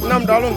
Nna m, daalụ.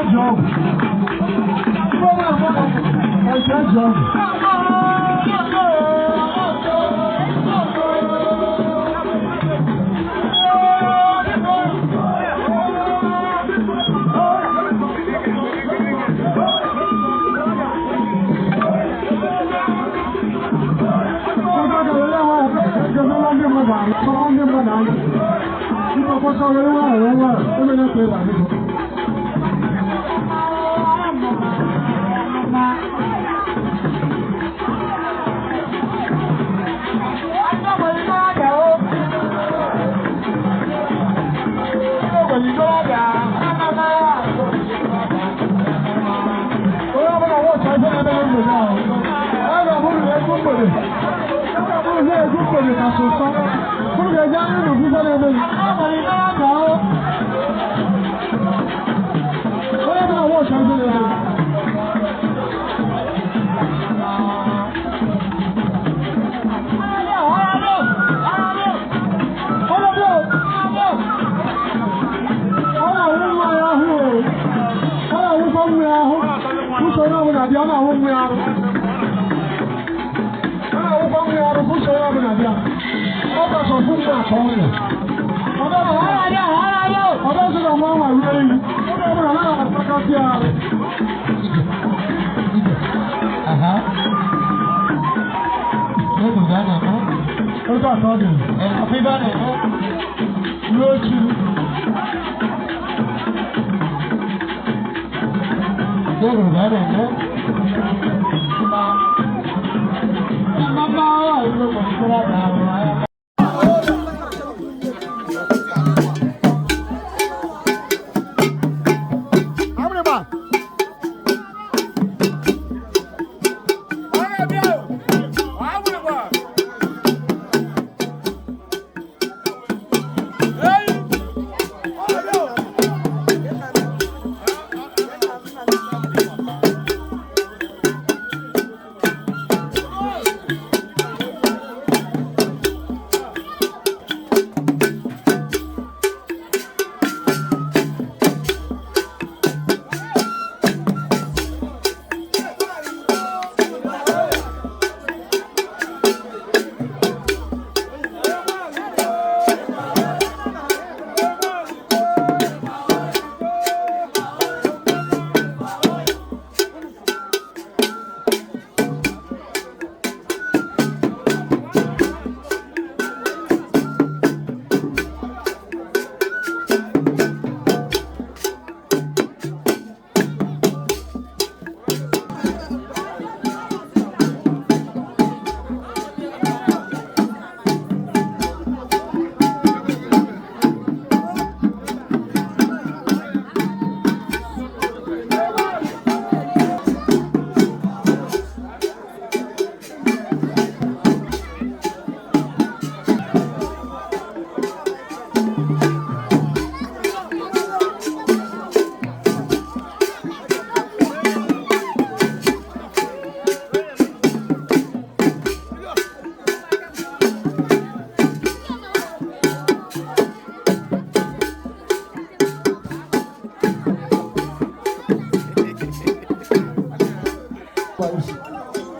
Eji ọgwụ. Eji ọgwụ.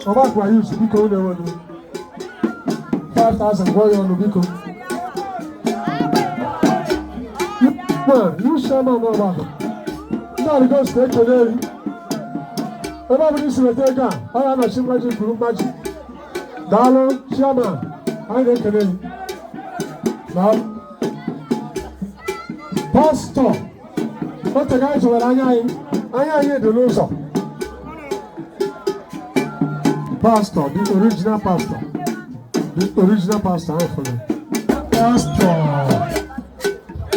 Ọba use biko unu enwere 5,000 gwa ya ọnụ biko. You chairman ọba ndị Holy Ghost na-ekele eri ebe ọ bụla isi weta ego a ọ ya anọchi mmaji kwuru mmaji. Daalụ chairman, anyị na-ekele gị. Daalụ pastọ. O tego anyị tụwara anya anyị, anya anyị dị n'ụzọ. Pastor, the original pastor, the original pastor anyị fụrụ. Pastor,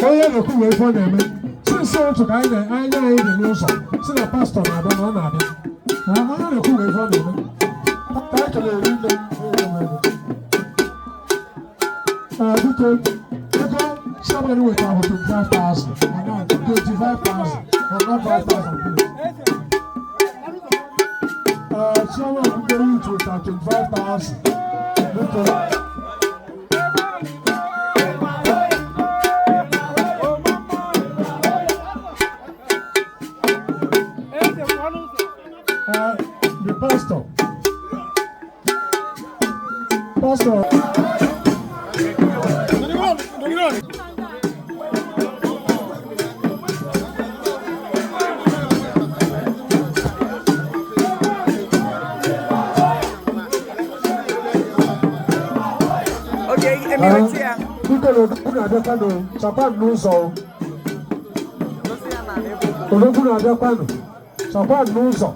onye na-ekwu wee ife ọ na-eme sinsi otu ka anyị anya anyị dị n'ụzọ si na pastọ na-abịa na ọ na-abịa na onye na-ekwu wee ife ọ na-eme. Anyị kelere nne. Biko, ego chairman wetara bụ 25,000, 25,000, not 5,000. Chairman ndị youth wetara 25,000. Biko. The pastor. Pastor. Okay, Emiratia. Biko na odogwu na-abịakwanụ, chakwanụ n'ụzọ o. Odogwu na-abịakwanụ, chakwanụ n'ụzọ.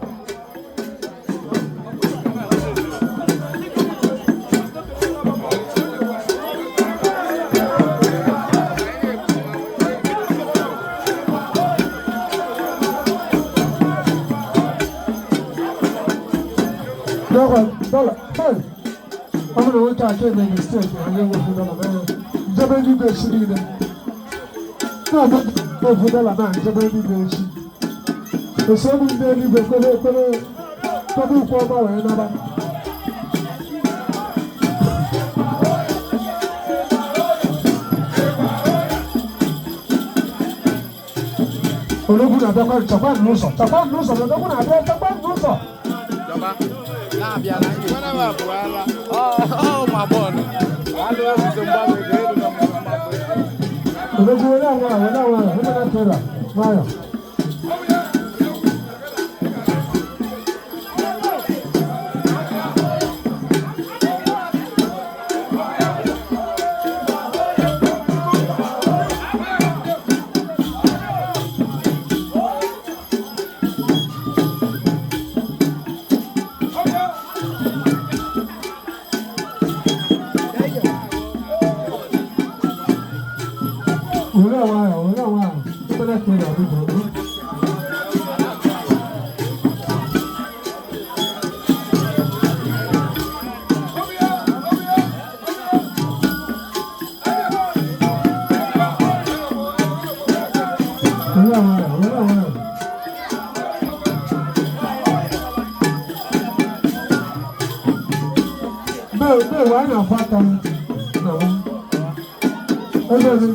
Dọla, dọla, hey! Ọ bụrụ na nwoke a ka eme mistake, anyị enweghị dọla n'anya. Njebe eluigwe echi niile. Na-abụ ofu dọla na njebe eluigwe echi. Esogbu ndị eluigwe kwere ekpere kwebe ukwe ọma wee naba. Odogwu na-abịakwa, chakwa n'ụzọ, chakwa n'ụzọ, odogwu na-abịa, chakwa n'ụzọ. Odogwu were anwa, were anwa, were na nwayọ. Were nwayọ, were nwayọ, were na biko. Were nwayọ, were nwayọ. Bẹ́ẹ̀ bẹ́ẹ̀ wàá na-afọ aka na m. Ebe ebe.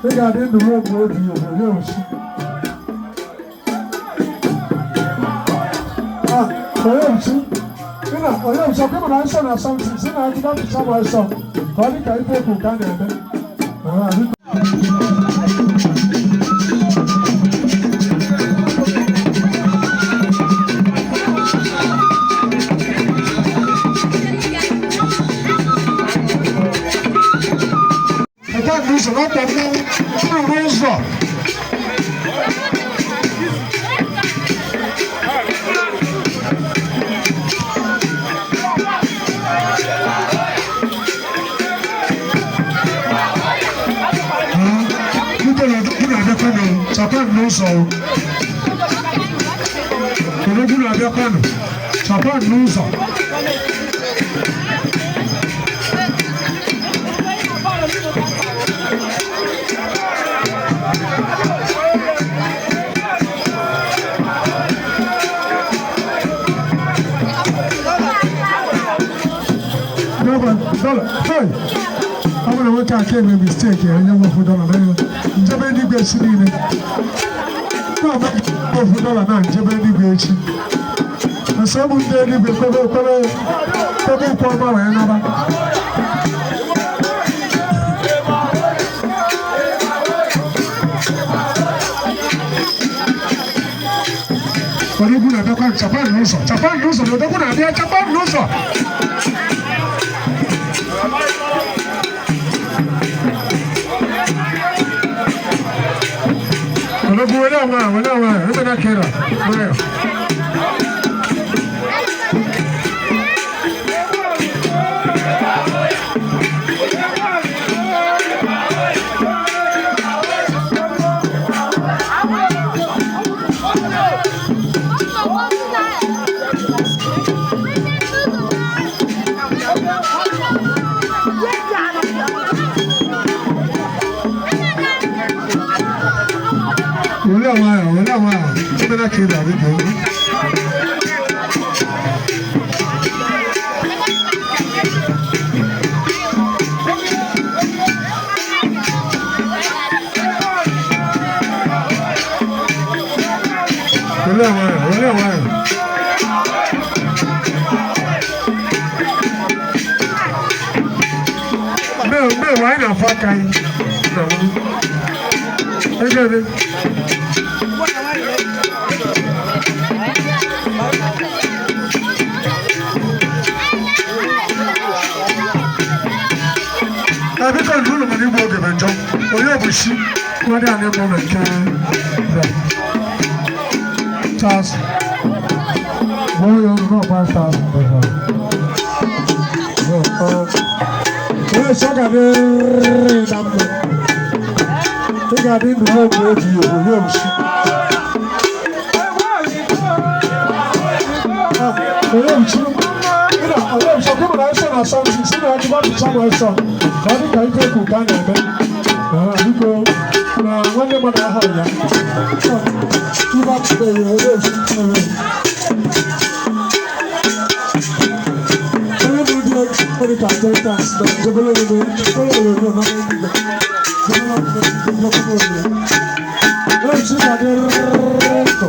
Ị ga-adị ndụ ruo mgbe ebighị ebi, onye ochi. Ah, onye ochi. Ị na onye ochi, ọkwa ịma na nsọ na something, si na ajụjụ achịcha bụ nsọ, ka ọ dị ka ife ekwu ka a na-eme. Ah, biko. Nke a bụ ụzọ na ọkwa mmanwụ n'ụzọ. Biko na odogwu na-abịakwanụ, chakwanụ n'ụzọ o. Odogwu na-abịakwanụ, chakwanụ n'ụzọ. Dọla, dọla, hey! Ọ bụrụ na nwoke a ka eme mistake, anyị enweghị dọla n'anya. Njebe eluigwe echi niile. Na-agba ofu dọla na njebe eluigwe echi. Nsogbu ndị eluigwe kwebe kwebe kwebe ukwe ọma wee naba. Odogwu na-abịakwa, chakwa n'ụzọ, chakwa n'ụzọ, na odogwu na-abịa, chakwa n'ụzọ. Odogwu were anwa, were anwa, ebe na kera, nwayọ. Were nwayọ, were nwayọ, ebe na kera biko. Were nwayọ, were nwayọ. Mee mee anyị na-afụ aka anyị. Na mụ. Ego ebe. Biko ndụ ụlọ mana igbu oge bụ njọ. Onye bụ chi nwadị anyị mụ na nke Charles. Bụọ ya ọnụ náà 5,000 bụ ha. Onye sọ ga dịrị na mma. Ị ga-adị ndụ ha oge ebighị ebi, onye bụ chi. Onye bụ chi. Onye bụ chi, ọkụ na nsọ na asọmpi, si na ọjụba tụcha m ọsọ. Ka ọ dị ka ife ekwu ka a na-eme. Biko, na nwanne mmadụ ahụ ya. Ibe atụbeghị onye bụ chi. Onye bụ ndị nwere ka attendance na jebele ebe onye onyonyo na onye chi ga-adị ndụ.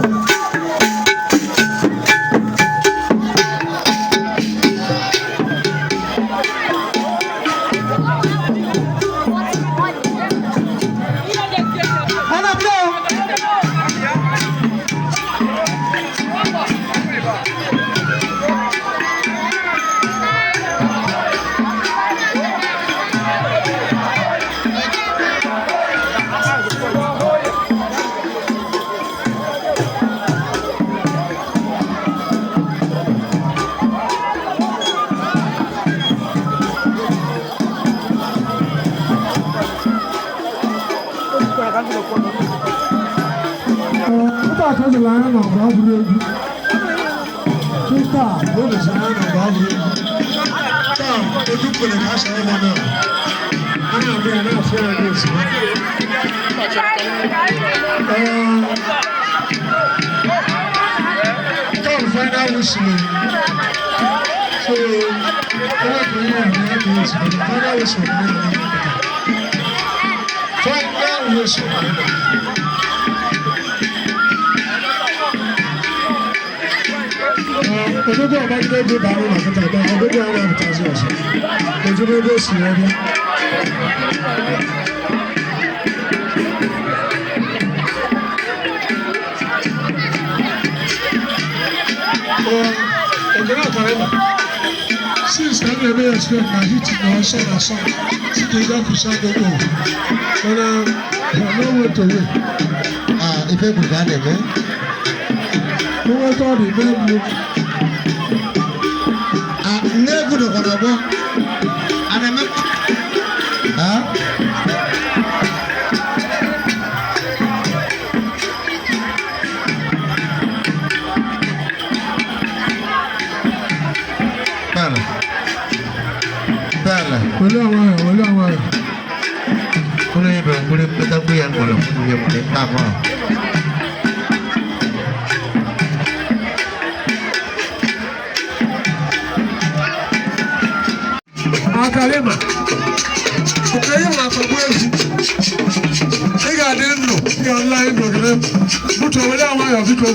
Kịta ka o doro anya na ọgụ abụrụ egwu. Kịta ka o doro anya na ọgụ abụrụ egwu. Taa, ojú kwere ka a sọrọ ịgba na. A na-abịa ya na-afụ ya n'ozugbo. Nke a bụ final whistle. So, onye ka onye ọbụla ya ka ozugbo. Final whistle ka a na-eme. Final whistle ka a na-eme. Odogwu ọgbagide ego bara ụlọ kịta bịa, odogwu ahụ apụtazi ọzọ. Ejebe ebe o si ya bịa. Ogene akara ịba. Since ka m na-eme ya expect na hit na ọsọ na asọ, si ka ị ga-apụsa gị o. Mana no way to win. Ah, ife bụ ka a na-eme. Nweta ọ dị mee mgbu. Ah, nne egwu nọkwa n'ọgbọ. A na-eme. Ah? Bala. Bala. Wele nwayọ, wele nwayọ. Ụlọ ebe mkpụrụ mkpụrụ ya mkpụrụ mkpụrụ ya mkpụrụ mkpụrụ. Akalima, onye nwe akpagbu ezi, ị ga-adị ndụ, ị ga-adịla anyị ndụ ogene. Butu wele nwayọ biko,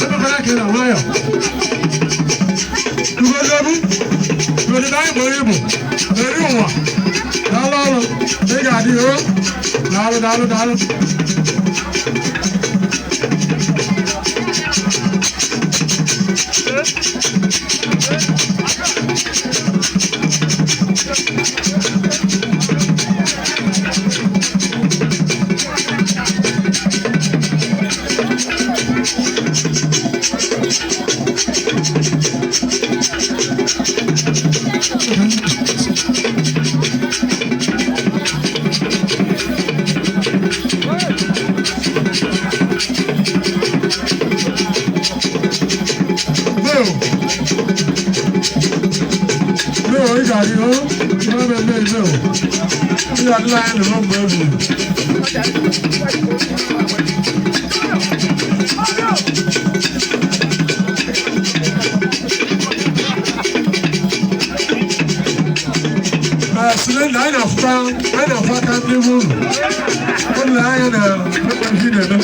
emekwala ka ị na nwayọ. Ugozebu, ugozebu anyị gboro ibu, eri ụwa, daalụ ọrụ, ị ga-adị o, daalụ daalụ daalụ. Meu! Meu, ị ga-adị o, meu, meu, meu. Ị ga-adịla anyị ndụ mgbe ebighị. Sinenda, anyị na-afụta anyị na-afụ aka ndị bụ unu. Ụlọ anya na ihe na-eme.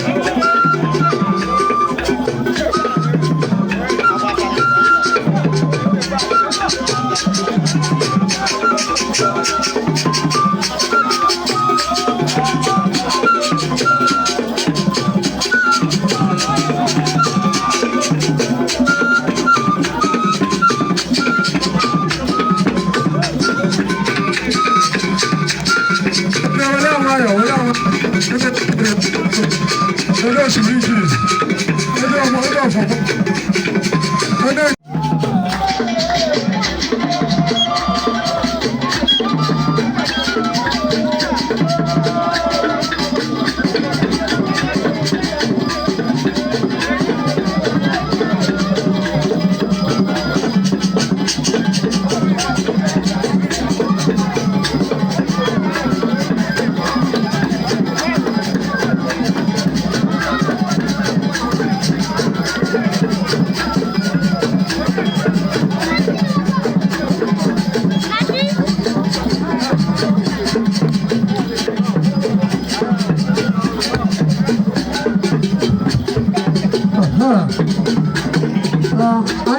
A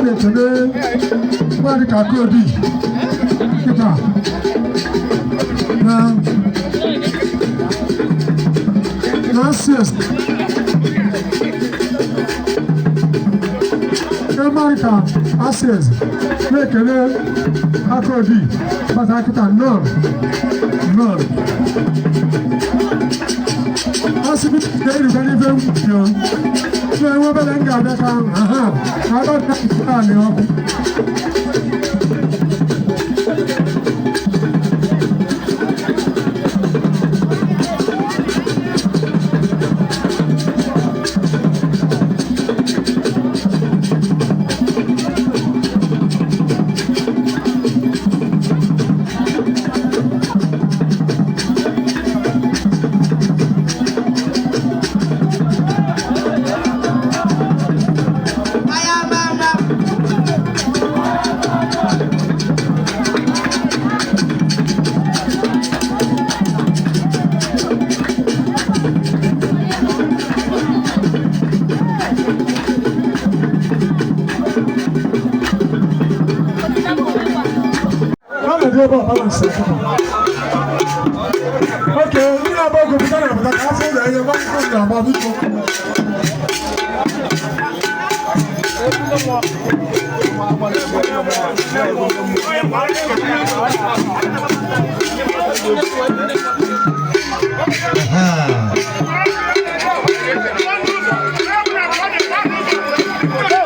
na-ekele mmadụ ka Kobi kịta na na CS America Access na-ekele Akodi bata kịta nnọọ nnọọ asị m ga-erikwa n'ife m kwuru na-enwe obere m ga-abịa ka aha ka abịa anị ọkụ. Ọ na-adị ebe a balance akụkọ. Oke, ndị na-agba ọgwụ pụta na-apụta ka afọ ụlọ ihe gba akwụkwọ na-agba biko.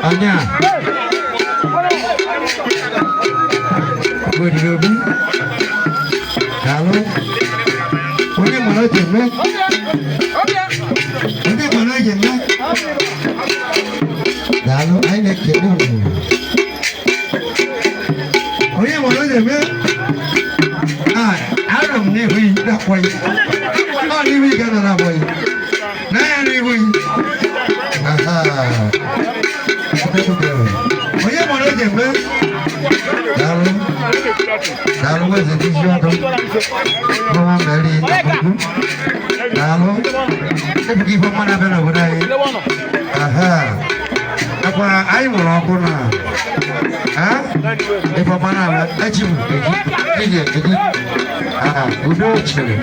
Anya. Obi. Daalụ. Onye mara o ji eme? Onye mara o ji eme? Daalụ, anyị na-ekele unu. Onye mara o ji eme? Ah, anọ m n'ihu yi na-akpọ yi. Ọ n'ihu yi ka nọ na-akpọ yi. Na ya n'ihu yi. Aha. Onye mara o ji eme? Daalụ. Daalụ weze n'isi ọdụ. Nwa mmeri ọdụ. Daalụ. Ebuka ife ọma na-abịa n'obodo anyị. Aha. Nakwa anyị nwere ọkụ na. Ha? Ife ọma na-abịa. Echi bụ echi. Eji eji. Aha. Udo chịrị.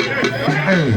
Ee.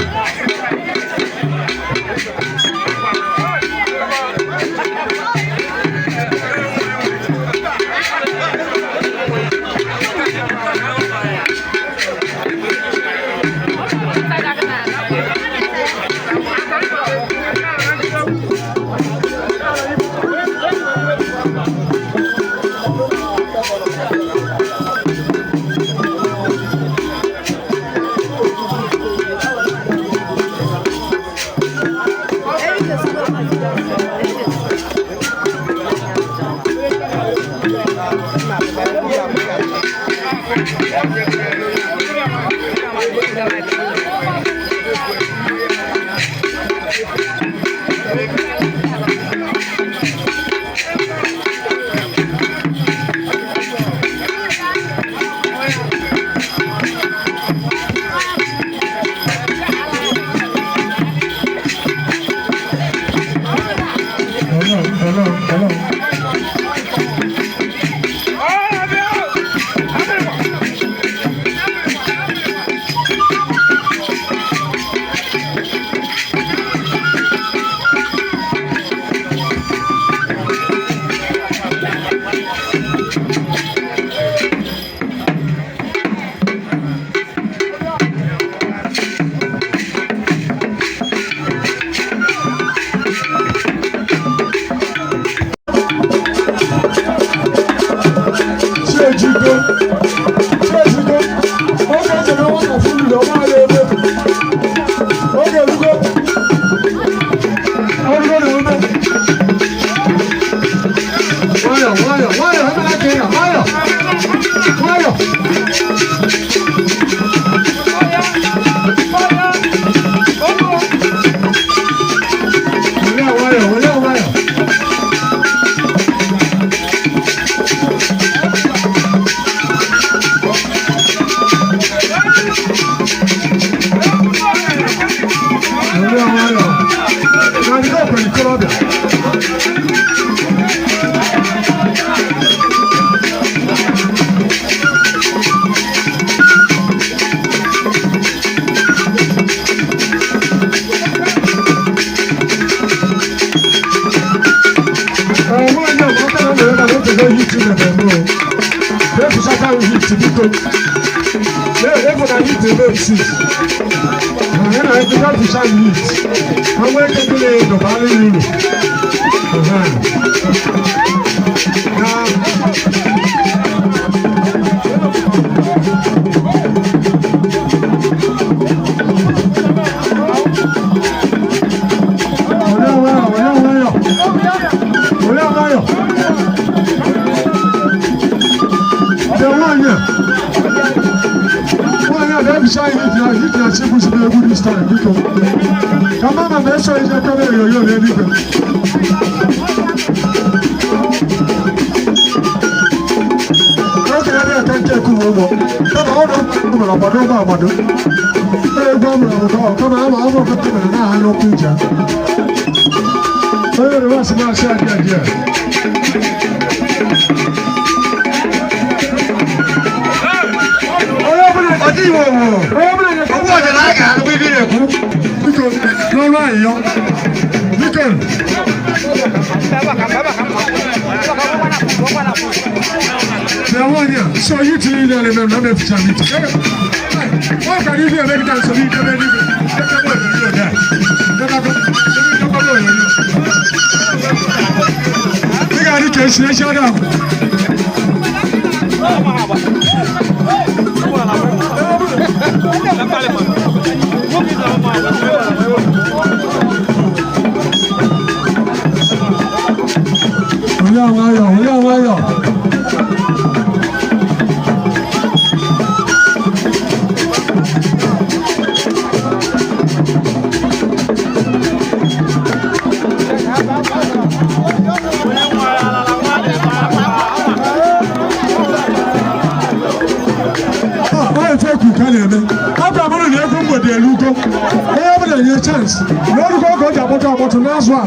Hello, hello, hello. Chiejigo, Chiejigo, oge ejere nwata furu ọma ya ebe. Oge erugo, orugo na ume. Nwayọ, nwayọ, nwayọ, ebe aka ya, nwayọ, nwayọ. Wele nwayọ, wele nwayọ. heat, biko. Ego na heat ebe esi. Anyị na-ebido ficha heat. Ha nwee ike ndị na-edo ba alụ uru. Na were nwayọ, were nwayọ. Were nwayọ. Bịa nwaanyị a. Nwaanyị a bịa ficha heat na heat na chibuzi na egwu this time, biko. Ka mama ma eso ihe kọrọ onyonyo n'eluigwe. Oge ya na-eke nke ekwu ụgbọ. Kama ọ na mere agbado ụgbọ agbado. Egwu ọ mere ụgbọ kama ama ọ bụ ọkụkọ mere na aha n'okwu ije. Onye Yoruba sị na-asị adị adị a. Onye ọbụla Ọdị iwe wo. onye ọbụla na-ekwu Owó ọ̀dẹ̀ náà kà á gbé bí rẹ̀ kú. Biko n'ọrụ ayịyọ. Biko. Bịa nwaanyị a, sọ yi tiri ile na eme na meficha m iti. Ọ kara ibi eme kịta nsogbu idebe n'igwe. Edebe onyonyo dị a. Edebe edebe onyonyo. Ị ga-adị ka esi echi ọdụ ahụ. Were nwayọọ, were nwayọọ. Ọ efe ekwu ka a na-eme. Abụ amụrụ na egwu mgbede elugo. Onye ọbụla nye chance. Na orugo oge o ji akpọtụ akpọtụ n'azụ a.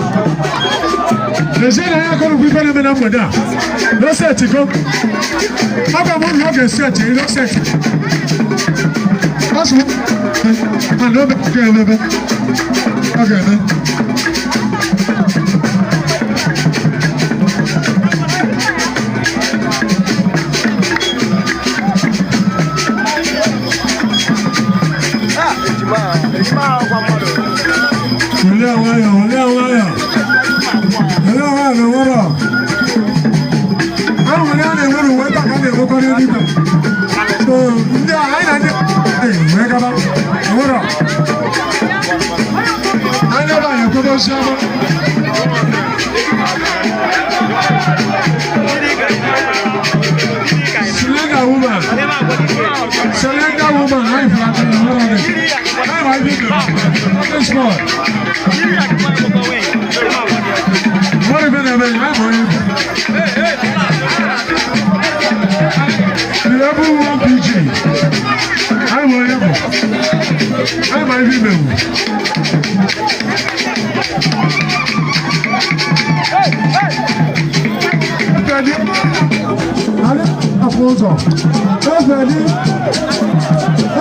Lezie na ya akọrọkwa ife na-eme na mgbede a. N'osetigo. Abụ amụrụ na ọ ga-eseti, n'oseti. Asụ and obe ga-emebe. Ọ ga-eme. Were nwayọọ, were nwayọọ. Were nwayọọ na nwere ọ. Ahụ nwere a na-enwere uwe ebe a ka a na-enwekwa n'eluigwe. So ndị a anyị na ndị wee gaba. Nwere ọ. Anyị ebe anyị ekwebe ozi ọma. Selenga woman. Selenga woman, anyị fụrụ aka na nwere ọ dị. Anyị ma ibe ibe. Nothing small. Nwere ibe na-eme ya, anyị ma onye ibe. The level one PG. Anyị ma onye bụ. Anyị ma ibe ibe bụ. Efedi. Anyị afọ ụzọ. Efedi.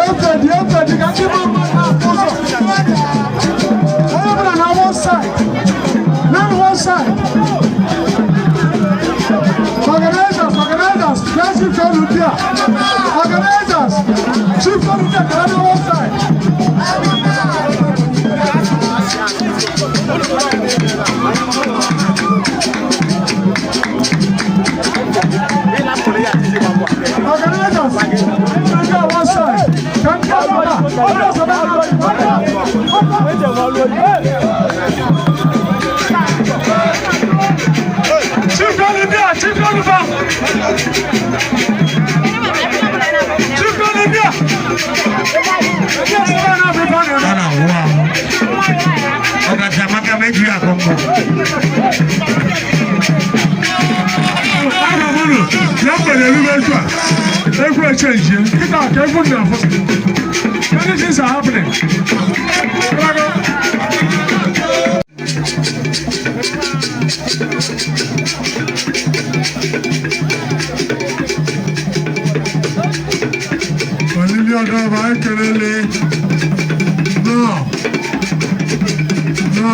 Efedi, Efedi, ka ndị mmadụ na-afụ ụzọ. Onye ọbụla na one side. Na one side. Organizers, organizers, let's give to there. Organizers, chief to there, can I one side. Organizers, let's go one side. Can you Chief Olivia, Chief Oliver. Chief Olivia. Nana wa. Ọ̀gá maka méjì àkọ́kọ́. Aga m unu na mgbede erube etu a. Egwu echenjie. Kịta ka egwu m na-afụ. Many things are happening. Ịlago. Olili ọdọ ekelele. Nọ. Nọ.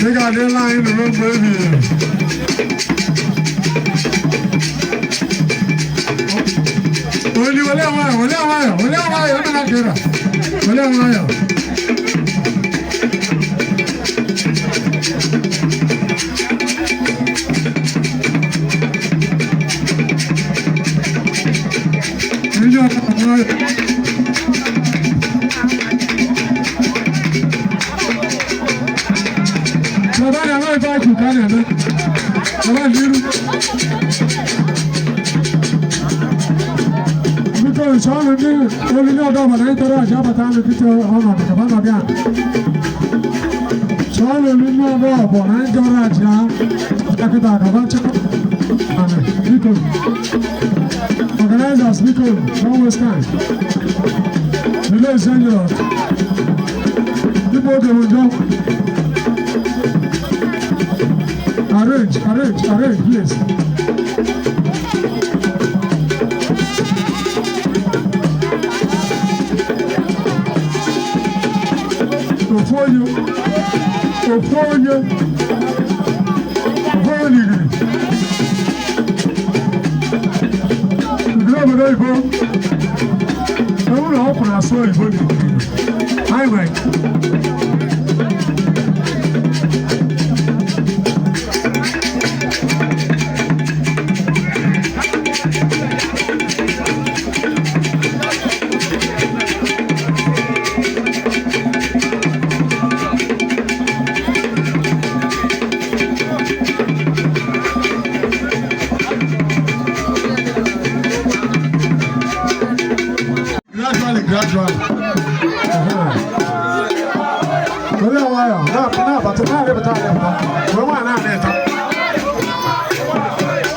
Ị ga-adịla anyị nụrụ mgbe ebighị ebi. Wele nwayọ, wele nwayọ, wele nwayọ, ebe na kera. Wele nwayọ. Ndị ọka nwayọ. Bàbá ni àwọn ìbá ìkù ká ní ẹ̀mẹ́. Bàbá ní irú. Biko ìṣọ́nù ní olú ní ọ̀dọ́ ọ̀bàdàn nítorí àjọ àbàtà ní títí ọ̀nà kàbá nọ bịa. Ṣọ́nù ní ní ọ̀dọ́ ọ̀bọ̀ na nítorí àjọ àkịta kàbá nchịkọ. Biko. Organizers, biko, don't waste time. Delay is dangerous. People oge bụ njọ. Arrange, arrange, arrange, please. Ofu onye, ofu onye, ofu onye n'igiri. Igiri obodo oyibo, ewu na ọkwụ na-asụ oyibo n'igiri. Anyị nwere. Gradually, gradually. Wele nwayọ, na-abata, na-arịpụta, arịpụta. Wee nwayọ na-alịta.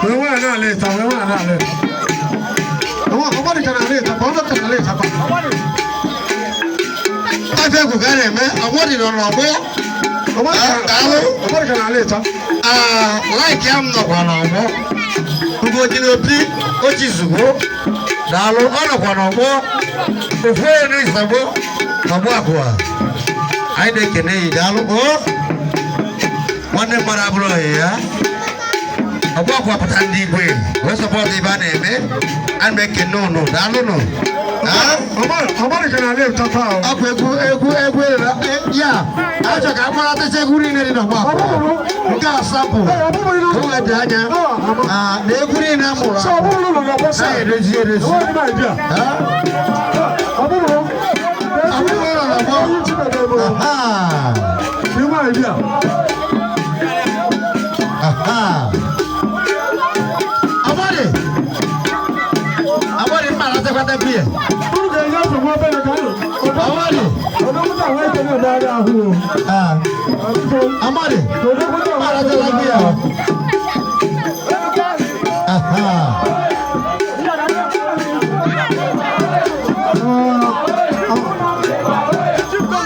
Wee nwayọ na-alịta, wee nwayọ na-alịta. Ọgbọdị ka na-alịta, ka ọdọ ka na-alịta kwa. Afọ egwu ka a na-eme, ọgbọdị nọ n'ọgbọ. Daalụ. Ọgbọdị ka na-alịta. Laiki ya m nọkwa n'ọgbọ. Ugoji n'opi, ochizugbo. Daalụ, ọ nọkwa n'ọgbọ. Ofu onye n'Isagbo, n'ọgbọ akụwa. Anyị na-ekene yi, daalụ. O nwanne mmadụ abụrụ ọyị ya. Ọgbọ akụwa pụta ndị igwe wee sọpọtụ ibe a na-eme. Ana m ekene ụnụ, daalụ nụ. Ọgbọdị ka na-alịta taa o. Ọkwa egwu egwu egwu ya achọ ka akparatacha egwu niile dị n'ọgbọ akụwa. Nke a sapụ oge dị anya na egwu niile a mụrụ So ọ bụrụ ụlọ n'ọgbọ sị. na edozi edozi. Enweghị m idea. Ọ bụrụ. Ọ bụrụ ụlọ n'ọgbọ. Onye Chineke bụ. Inwe idea. Agbọdị agbọdị mma alachakwata biya. Unu ga-enye afọ nwa obere ka anyị. Agbọdị. Odogwuta wee kene ebe ahụ o. Agbọdị Odogwuta mma wee kene alachakwa ebe biya. ahụ.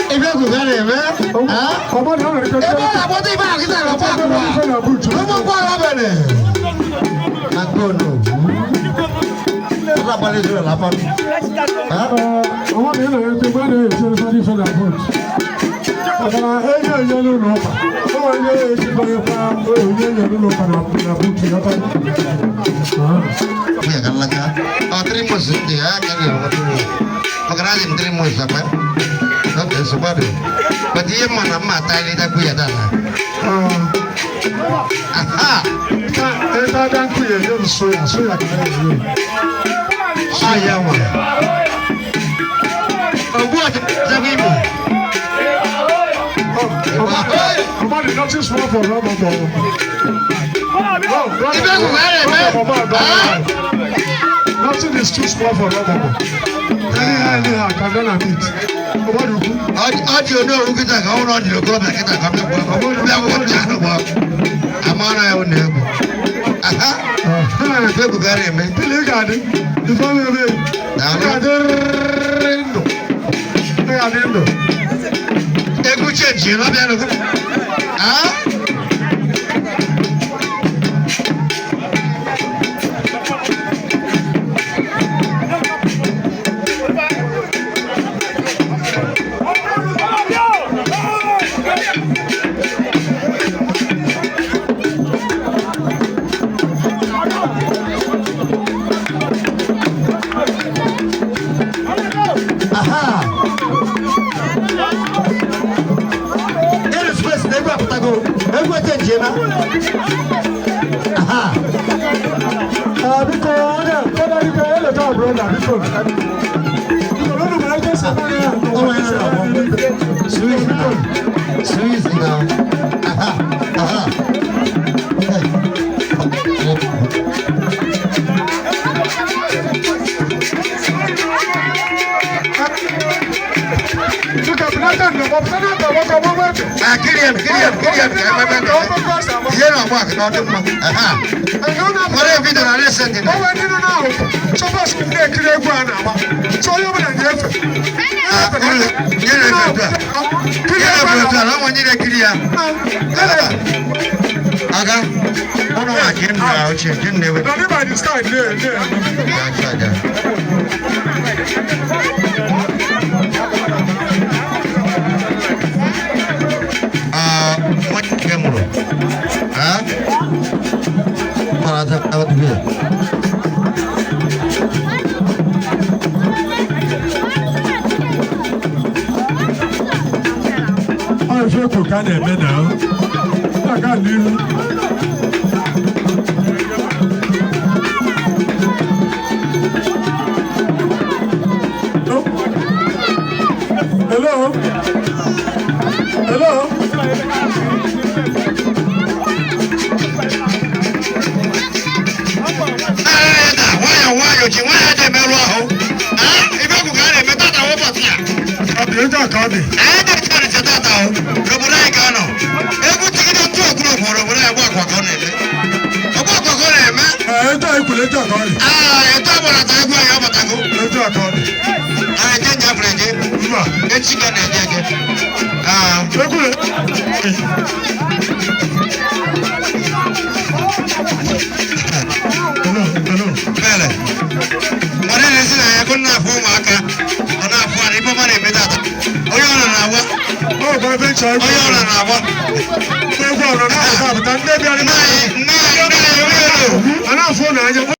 Ife egwu ka a na-eme. Ọgbọdị ọ nwere ike. Ebe ọ na-akpọta ife ahụ kịta n'ọgbọ akụwa. Ụmụ nkwara abịa. Na nke ono. Ọrụ abalị zuru ala afọ. Ọgbọdị ị na-ete mgbe a na-ete ụfọdụ ife na boot. Maka na enye enye n'ụlọ ụka. O nwere ihe ejikọnyekwa onye enye n'ụlọ ụka na boot ya taa. Ya kan laka. Oh, 3 months ndị ya ka ga-enweta. Maka na adị m 3 months akpa. Oke, nsogbu adị. But ihe mma na mma ata ileta ya dala. Aha! Ebe ada nkụ ya enye m soya, soya ka ya enye. Ah, ya nwa. Ogbu ọchịchị imo. Ọgbọdị nothing small for rubber ball. Ife egwu ka a na-eme. Nothing is too small for rubber ball. Anyhow, anyhow, can gonna meet. Ọgbọdị ukwu. Ọ dị onowu kịta ka ọ bụrụ ọ dị okorobịa kịta ka ọ bịa gwọ bịa gwọ ama na ya na egwu. Aha! Ife egwu ka a na-eme. Pili ị ga-adị, ife ọma eme, ị ga-adịrịrị ndụ. Ị ga-adị ndụ. Egwu chenji n'ọbịa nụ. Ah? Aha. Ah, biko, onye fada, biko, eleta brother, biko. Biko, unu nwere ike isi ebe ya. Ọ nwere na Swiss now. Swiss now. Aha. Aha. Hey. Biko, binata ndọbọ, binata ndọbọ ka ọ gbaa ebe. Ah, kirian, kirian, kirian. Ihe na-agba akụ na ọ dị mma. Aha. Nwere video na recent. O nwere ndị nọ n'ahụ sọpọs m na-ekiri egwu a na-agba. So onye ọbụla na-efe. Nye na-efe otu a. Nye na-efe otu a, na ọ nwere ndị na-ekiri ya. Aga, ụnụ nwa ka m na ochie, ka m na-ewe. Nọdụ by the side there. Ah, nwa nke mụrụ. Ah? Mara ata ata ya. Ọ ife ekwu ka a na-eme na na-aga n'ihu. Hello? Hello? Nwayọ nwayọ ji nwayọ dị emerụ ahụ. Ah, ibe egwu ka a na-eme tata ụbọchị a. Ọ dị etu a ka ọ dị. Anyị na-eche tata o, n'obodo anyị ka ọ nọ. Egwu tigide ntụ okpuru okpuru obodo anyị, ọgbọ akwa ka ọ na-eme. Ọgbọ akwa ka ọ na-eme. Ee, etu a ikwuru, etu a ka ọ dị. Ah, etu agbara ata egwu anyị ọbatago. Etu a ka ọ dị. Ah, eje nyafere eje. Mba. Echi ka na-eje eje. Ah, Egwu Hello, hello. Bele. Mmadụ na-esi na ya kụ na-afụ ụmụaka. Ọ na-afụ ara ife ọma na-eme tata. Onye ọra na-agba. Ọ bụ ebe nchọ egwu. Onye ọra na-agba. Egwu ọrụ na-apụta apụta ndị bịara. Nna anyị, nna anyị, nna anyị, onye ọrụ. A na-afụ ụnụ anya.